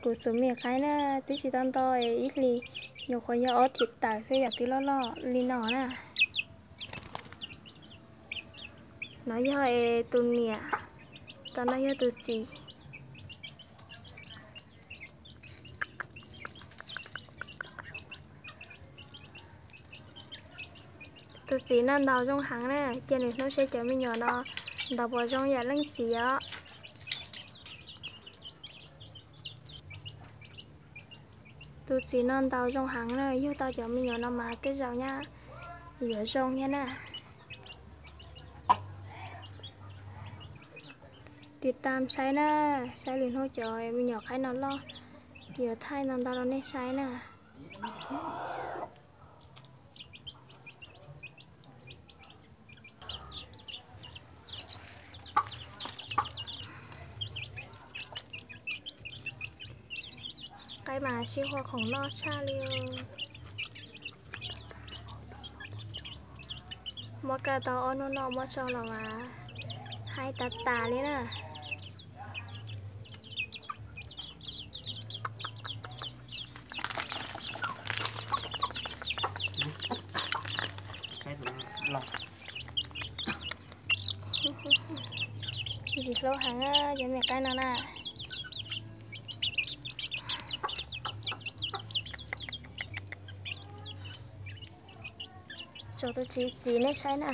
Kuv txuas me qaib na, twb tsis tau nto es ib hlis nyuam qhuav yog ob thiv tawm xwb yam twb loj loj li no na. No yog es tus niam, tom no yog tus txiv. Tus txiv no ntaus zoo heev na, cia nws hnub seb cov me nyuam no ntaus puas zoo yam leej txiv os. Tus txiv no ntaus zoo heev na, yug tau cov me nyuam no mas tej zaum nyab yuav zoo thiab na. Tiv tam saib na, saib lwm hnub cov me nyuam qaib no loj, yuav thaij ntau ntau rau nej saib na. Qaib mas sib hua khoom noj tshaj li. Muab kaj tau ob hnub no muab tso los mas haib tas tas li na. Ntxim hlub heev cov me qaib no na. Tso tus txiv txiv nej saib na.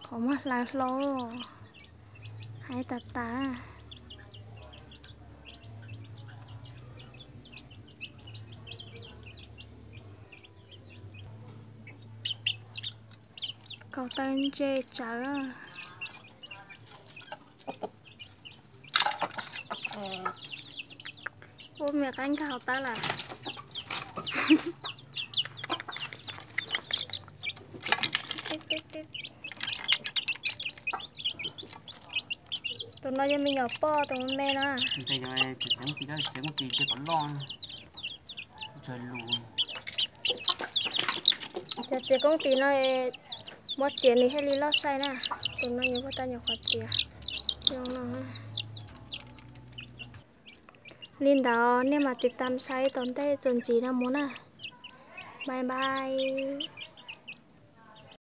Qhov muag hlaws hlo, haib tas tas. Kaus taw ntse tsawv. Ua me qaib nkag hauv tab lawm. Tus no yog me nyuam poj tus me no. Cov txiv koob tis no muab txiav nws thiaj li loj sai na. Tus no nws puag ta nyuam qhuav txiav zoo no. Li ntawd nej mam tiv tam saib tom ntej txuas ntxiv no mus na. Bye bye.